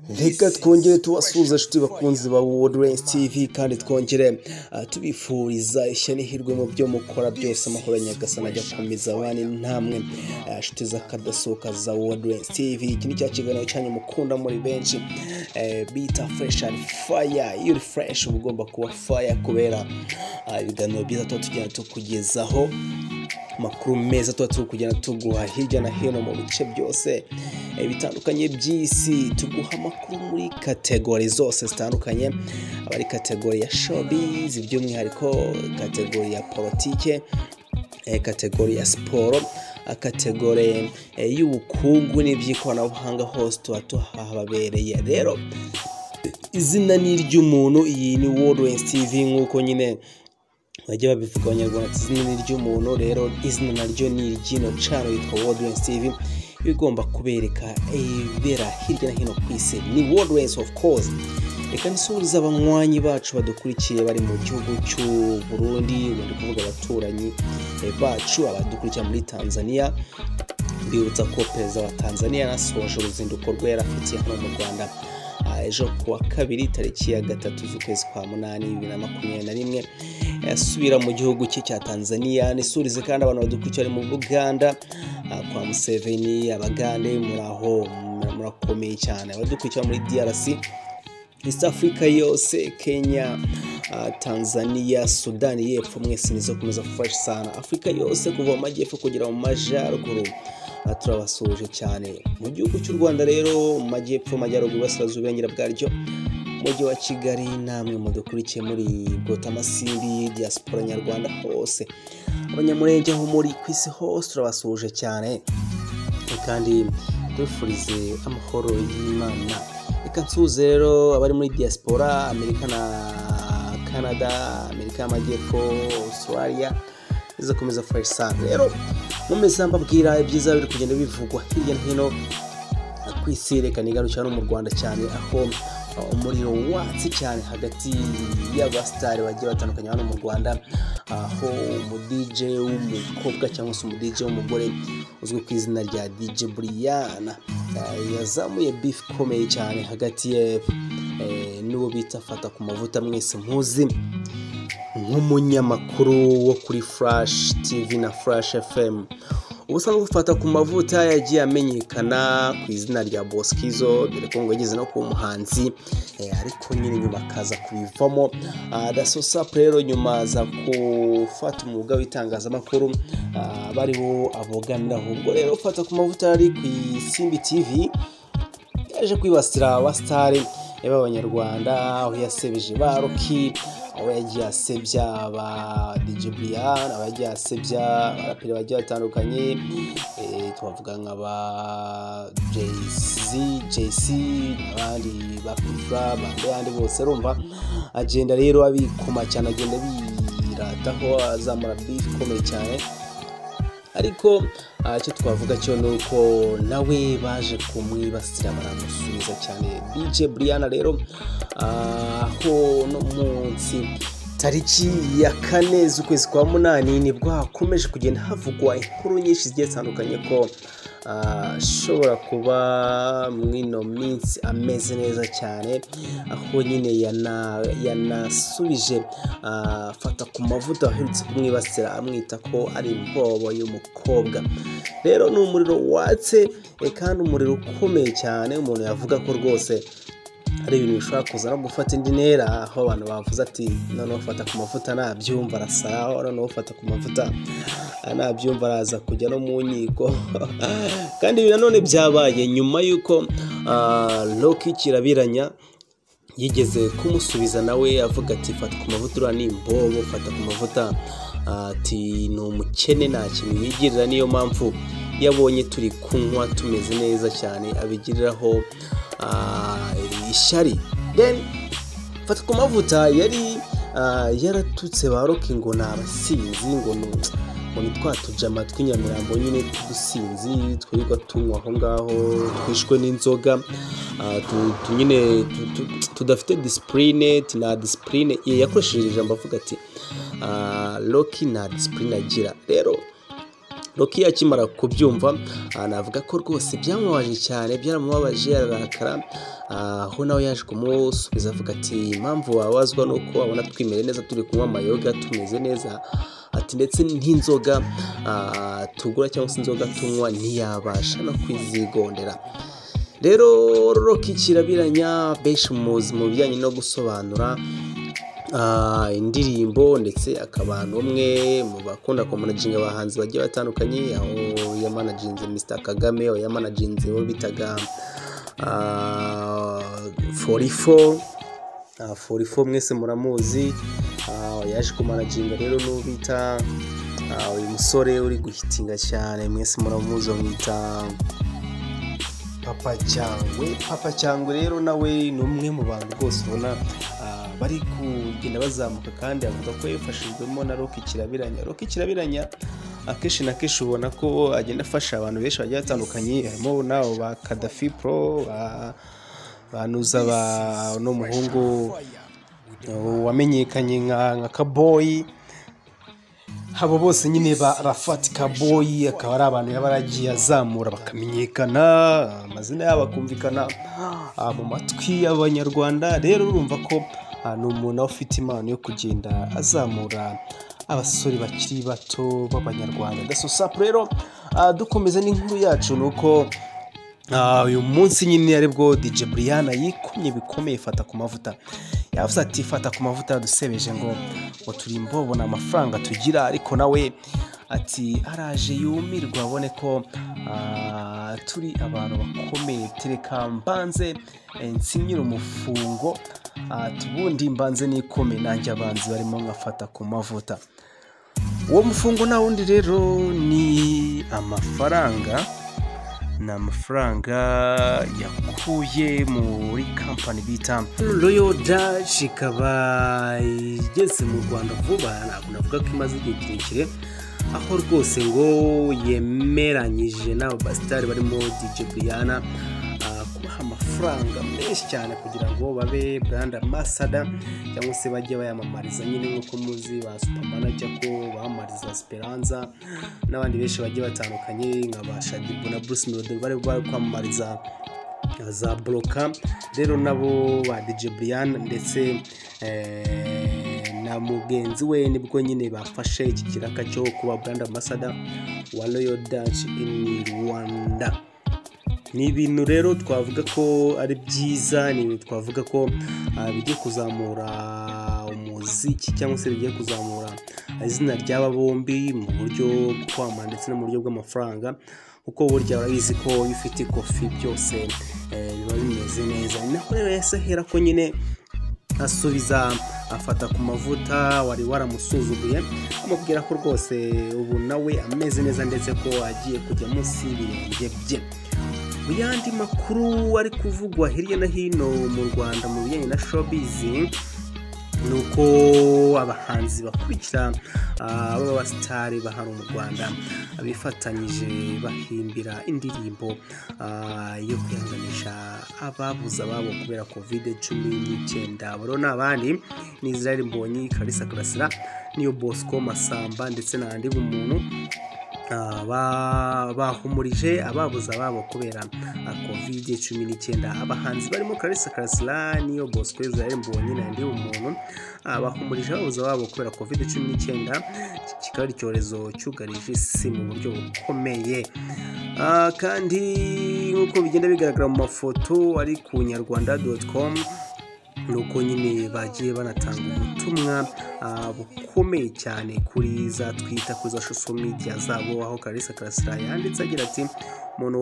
Reka twongere tubasuhuze inshuti bakunzi ba World Race TV, kandi twongere tubifuriza ishya n'ihirwe mu byo mukora byose. Amahoro ya Nyagasani ajya akomeza abane namwe, inshuti z'akadasohoka za World Race TV. Iki ni cya kiganiro cyanyu mukunda muri benshi, bita Fresh and Fire. Iyo uri fresh uba ugomba kuba fire, kubera ibiganiro byiza tuba tugenda tukugezaho, amakuru meza tuba turi kugenda tuguha hirya no hino mu bice byose bitandukanye by'isi. Tuguha amakuru muri category zose zitandukanye, aba ari category ya showbiz, by'umwihariko category ya politike, category ya siporo, category y'ubukungu n'iby'ikoranabuhanga, hose tuba tuhababereye. Rero izina ni iry'umuntu, iyi ni World Race TV, nk'uko nyine bajya babivuga Abanyarwanda ati izina ni iry'umuntu. Rero izina naryo ni iry'ino channel yitwa World Race TV, igomba kubereka ibera hirya no hino ku isi. Ni World Race, of course. Reka nisuhuze abanywanyi bacu badukurikiye bari mu gihugu cy'u Burundi, ubu ndi kuvuga abaturanyi bacu, abadukurikira muri Tanzania. Mbibutsa ko perezida wa Tanzania yanasoje uruzinduko rwe yari afitiye hano mu Rwanda ejo kuwa kabiri, tariki ya 3 z'ukwezi kwa 8 2021, yasubira mu gihugu cye cya Tanzania. Nisurize kandi abantu badukurikira mu Buganda, kwa Museveni, Abagande muraho, murakomeye cyane. Abadukurikira muri DRC, East Africa yose, Kenya, Tanzania, Sudani y'Epfo, mwese nizo komeza fresh sana. Afrika yose kuva mu majyepfo kugera mu majyaruguru, turabasuhuje cyane. Mu gihugu cy'u Rwanda rero, mu majyepfo, majyaruguru, iburasirazuba, iburengera bwaryo, Umujyi wa Kigali, namwe mudukurikiye muri Bwotamasimbi, diaspora nyarwanda hose, Abanyamurenge aho muri ku isi hose, turabasuhuje cyane kandi tubifurize amahoro y'Imana. Reka nsuhuze rero abari muri diaspora, Amerika na Canada, Amerika y'Amajyepfo, Australia, izakomeza fresh sana. Rero nkomeza mbabwira ibyiza biri kugenda bivugwa hirya no hino ku isi. Reka nigarukira no mu Rwanda cyane, aho umuriro watse cyane hagati y'abasitari bagiye batandukanye hano mu Rwanda, aho umu DJ w'umukobwa cyangwa se umu DJ w'umugore uzwi ku izina rya DJ Brianne yazamuye beef ikomeye cyane hagati ye n'uwo bita Fata ku Mavuta, mwese muzi nk'umunyamakuru wo kuri Flash TV na Flash FM. Ubusanzwe Ufata ku Mavuta yagiye amenyekana ku izina rya Boskizo, dore ko ngo yageze no kuba umuhanzi, ariko nyine nyuma akaza kubivamo. Dasosa rero nyuma aza gufata umwuga w'itangazamakuru, bariwo abogamiraho. Ubwo rero Ufata ku Mavuta ari ku Isimbi TV yaje kwibasira abasitari b'Abanyarwanda, aho yasebeje ba Rocky, aho yagiye asebya ba DJ Brianne, aho yagiye asebya abaraperi bagiye batandukanye, twavuga nka ba Jay-Z, JC n'abandi ba Pfla, bandi bose. Urumva agenda rero abikoma cyane, agenda birataho, azamura beef ikomeye cyane. Ariko icyo twavuga cyo ni uko nawe baje kumwibasira baramusubiza cyane DJ Brianne. Rero aho no munsi tariki ya 4 z'ukwezi kwa 8 nibwo hakomeje kugenda havugwa inkuru nyinshi zigiye zitandukanye ko ashobora kuba mwino minsi ameze neza cyane, aho nyine yanasubije Fata ku Mavuta aherutse kumwibasira amwita ko ari imbobo y'umukobwa. Rero ni umuriro watse, kandi umuriro ukomeye cyane, umuntu yavuga ko rwose ari ibintu bishobora kuza no gufata indi ntera, aho abantu bavuze ati noneho Fata ku Mavuta nabyumva arasara, noneho Fata ku Mavuta nabyumva araza kujya no mu nkiko. Kandi ibi nanone byabaye nyuma y'uko Rocky Kirabiranya yigeze kumusubiza nawe avuga ati Fata ku Mavuta uriya ni imbobo, Fata ku Mavuta ati ni umukene, nta kintu yigirira, niyo mpamvu yabonye turi kunywa tumeze neza cyane abigiriraho ishyari. Then Fata ku Mavuta yari yaratutse ba Rocky ngo ni abasinzi, ngo ni twa tujama tw'inyamirambo nyine tw'udusinzi twirirwa tunywa aho ngaho, twishwe n'inzoga, nyine tudafite discipline, nta discipline. Yakoresheje ijambo avuga ati Rocky nta discipline agira. Rero Rocky akimara kubyumva navuga ko rwose byamubabaje cyane, byaramubabaje ararakara, aho nawe yaje kumusubiza avuga ati impamvu wabazwa nuko abona twimere neza, turi kunywa amayoga tumeze neza, ati ndetse n'inzoga tugura cyangwa se inzoga tunywa ntiyabasha no kwizigondera. Rero Rocky Kirabiranya benshi muzi mu bijyanye no gusobanura indirimbo, ndetse akaba n'umwe mu bakunda kumanaginga abahanzi bagiye batandukanye, aho yamanaginze Mr Kagame, aho yamanaginze uwo bitaga 44 44 mwese muramuzi, yaje kumanaginga rero n'uwo bita uyu musore uri guhitinga cyane mwese muramuzi, bamwita Papa Cyangwe. Papa Cyangwe rero nawe ni umwe mu bantu rwose ubona bari kugenda bazamuka, kandi avuga ko yafashijwemo na Rocky Kirabiranya. Rocky Kirabiranya akenshi na kenshi ubona ko agenda afasha abantu benshi bagiye batandukanye, harimo n'abo ba Kadafi Pro, banuza ba no muhungu wamenyekanye nka Kaboyi, abo bose nyine ba Rafat Kaboyi, akaba ari abantu yaba yaragiye azamura bakamenyekana, amazina yabo akumvikana mu matwi y'Abanyarwanda. Rero urumva ko ni umuntu ufite impano yo kugenda azamura abasore bakiri bato b'Abanyarwanda. Dasosapu rero dukomeza n'inkuru yacu nuko uyu munsi nyine aribwo DJ Brian yikomye bikomeye Fata ku mavuta. Yavuze ati Fata ku mavuta yadusebeje ngo turi imbobo na amafaranga tugira, ariko nawe ati araje yumirwa abone ko turi abantu bakomeye, tereka mbanze nsinyira umufungo, tubundi mbanze nikome nanjye abanzi barimo nkafata ku mavuta. Uwo mufungo nta wundi rero ni amafaranga, ni amafaranga yakuye muri kampani bita Royal Dutch, ikaba igeze mu Rwanda vuba, ntabwo navuga ko imaze igihe kirekire, aho rwose ngo yemeranyije n'abo basitari barimo DJ Brian kubaha amafaranga menshi cyane kugira ngo babe brand ambassador cyangwa se bajye bayamamariza nyine nk'uko muzi ba Supermanager ko bamamariza Speranza n'abandi benshi bagiye batandukanye nka ba Shadibu na Bruce Melody bari kwamamariza za Broka. Rero nabo ba DJ Brian ndetse na mugenzi we nibwo nyine bafashe iki kiraka cyo kuba brand ambassador wa Royal Dutch in Rwanda. Ni ibintu rero twavuga ko ari byiza, ni ibintu twavuga ko bigiye kuzamura umuziki cyangwa se bigiye kuzamura izina ry'aba bombi mu buryo bwo kwamamara ndetse no mu buryo bw'amafaranga, kuko burya urabizi ko iyo ufite ikofi byose biba bimeze neza. Ni naho rero yahise ahera ko nyine asubiza afata ku mavuta wari waramusuzuguye, amubwira ko rwose ubu nawe ameze neza ndetse ko agiye kujya munsi y'ibirenge bye. Mu yandi makuru ari kuvugwa hirya no hino mu Rwanda mu bijyanye na showbiz, nuko abahanzi bakurikira b'abasitari bahano mu Rwanda bifatanyije bahimbira indirimbo yo kwihanganisha ababuze ababo kubera COVID-19. Abo n'abandi ni Israel Mbonyi, Kalisa Karasira, Niyo Bosco Masamba ndetse n'andi bumuntu bahumurije ababuze ababo kubera COVID-19. Abahanzi barimo Kalisa Karasira, Niyo Bosco, Israel Mbonyi n'andi bumuntu bahumurije ababuze ababo kubera COVID-19, kikaba ari icyorezo cyugarije isi mu buryo bukomeye. Kandi nk'uko bigenda bigaragara mu mafoto ari ku nyarwanda.com, nuko nyine bagiye banatanga ubutumwa bukomeye cyane kuri za Twitter, kuri za social media zabo, aho Kalisa Karasira yanditse agira ati umuntu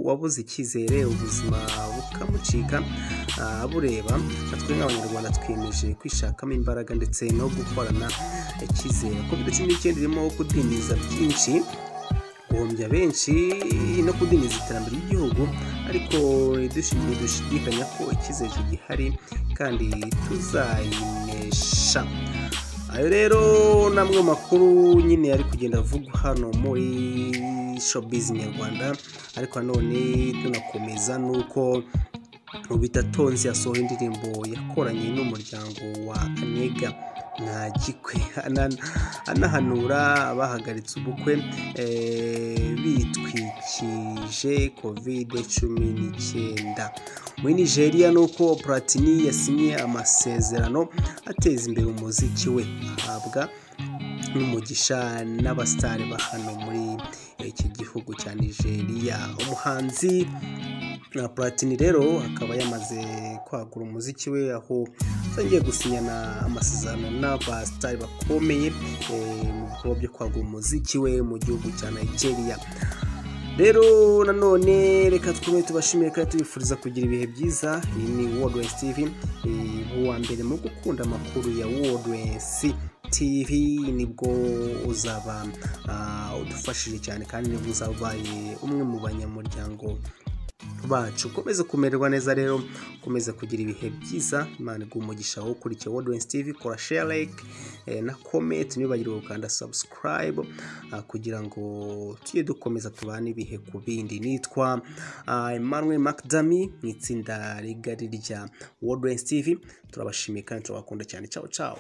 wabuze icyizere ubuzima bukamucika abureba, natwe nk'Abanyarwanda twiyemeje kwishakamo imbaraga ndetse no gukorana icyizere. COVID-19 irimo kudindiza byinshi, guhombya benshi no kudindiza iterambere ry'igihugu, ariko ntidushidikanya ko icyizere gihari kandi tuzayinesha. Ayo rero namwe makuru nyine ari kugenda avugwa hano muri showbiz nyarwanda, ariko nanone tunakomeza nuko Bita Tonzi yasohoye indirimbo yakoranye n'umuryango wa Anega Nta Gikwe, anahanura abahagaritse ubukwe bitwikije COVID-19. Muri Nigeria nuko Platini yasinye amasezerano ateza imbere umuziki we, ahabwa n'umugisha n'abasitari ba hano muri iki gihugu cya Nigeria. Umuhanzi na Platini rero akaba yamaze kwagura umuziki we, aho atangiye gusinyana amasezerano n'abasitari bakomeye mu bikorwa byo kwagura umuziki we mu gihugu cya Nigeria. Rero nanone reka twume tubashimire kandi tubifuriza kugira ibihe byiza. Iyi ni World West TV, uwa mbere mu gukunda amakuru ya World West TV, nibwo uzaba udufashije cyane kandi nibwo uzaba ubaye umwe mu banyamuryango bacu. Ukomeze kumererwa neza rero, ukomeze kugira ibihe byiza. Imana iguhe umugisha wo ukurikiye World West TV. Kora share, like na comment, ntibibagirwe gukanda subscribe kugira ngo tujye dukomeza tubane ibihe ku bindi. Nitwa Emmanuel Macdami mu itsinda rigari rya World West TV. Turabashimiye kandi turabakunda cyane. Ciao ciao.